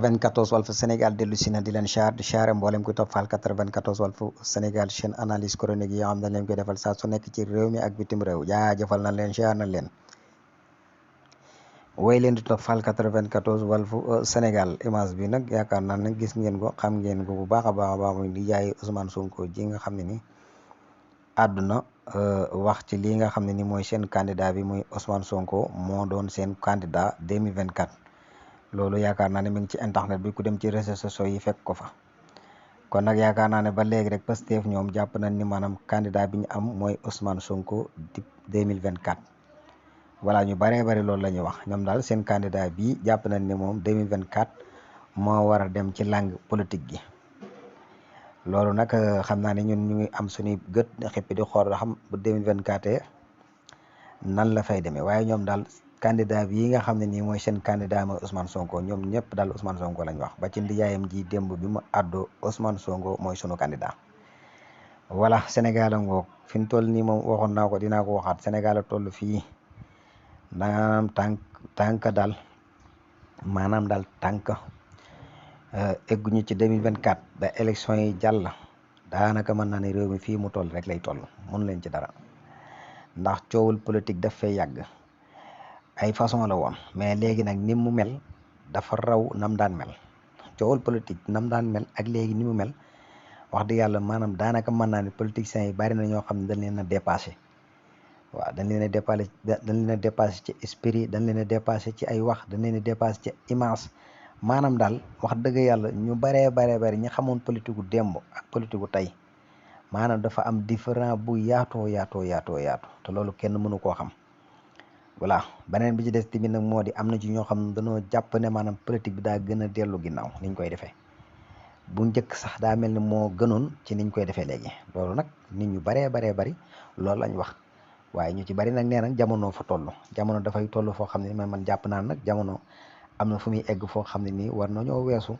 94 Walf Sénégal dellu si na di leen di siyaare mboolem kuy toppal 94 Walf Sénégal chaîne analyse chronique yi yoo xam ne leen koy defal saa su nekk ci réew mi ak bitim réew jaajëfal na leen siyaar na leen way leen di toppal 94 Walf Sénégal image bi nag yaakaar naa ne gis ngeen ko xam ngeen ko bu baax a baax muy di jaay Ousmane Sonko ji nga xam ne ni àdduna wax ci lii nga xam ne ni mooy seen candidat bi muy Ousmane Sonko moo doon seen candidat 2024 loolu yaakaar naa ne mi ngi ci internet bi ku dem ci réseaux sociaux yi fekk ko fa kon nag yaakaar naa ne ba léegi rek Pastef ñoom jàpp nañ ni maanaam candidat bi ñu am mooy Ousmane Sonko di 2024 voilà ñu bëree bëri loolu la ñuy wax ñoom daal seen candidat bi jàpp nañ ni moom 2024 moo war a dem ci langue politique gi loolu nag xam naa ne ñun ñu ngi am suñuy gët xippi di xool xam bu 2024 nan la fay demee waaye ñoom daal candidat bi nga xam ne nii mooy seen candidat mooy Ousmane Sonko ñoom ñëpp daal Ousmane Sonko lañ wax ba ci ndijaayam ji démb bi mu àddoo Ousmane Sonko mooy sunu candidat voilà Sénégal a ngoog fi mu toll nii moom waxoon naa ko dinaa ko waxaat Sénégal a toll fii maanaam tànk egguñu ci 2024 ba élection yi jàll daanaka mën naa ne réew mi fii mu toll rek lay toll mun leen ci dara ndax coowul politique daf fay yàgg ay façon la woon mais léegi nag ni mu mel dafa raw nam daan mel coowul politique nam daan mel ak léegi ni mu mel wax dëgg yàlla maanaam daanaka mën naa ne politiciens yi bari na ñoo xam ne dañ leen a dépassé waaw dañ leen a dépassé ci esprit dañ leen a dépassé ci ay wax dañ leen a dépassé ci image maanaam daal wax dëgg yàlla ñu bari ñi xamoon politique gu démb ak politique gu tey maanaam dafa am différent bu yaatoo te loolu kenn mënu koo xam voilà beneen bi ci des tamit nag moo di am na ci ñoo xam ne dañoo jàpp ne maanaam politique bi daa gën a dellu ginnaaw niñ koy defee bu njëkk sax daa mel ni moo gënoon ci niñ koy defee léegi loolu nag nit ñu bari loolu lañ wax waaye ñu ci bari nag nee nag jamono fa toll jamono dafay toll foo xam ne man jàpp naa nag jamono am na fu muy egg foo xam ne nii war nañoo weesu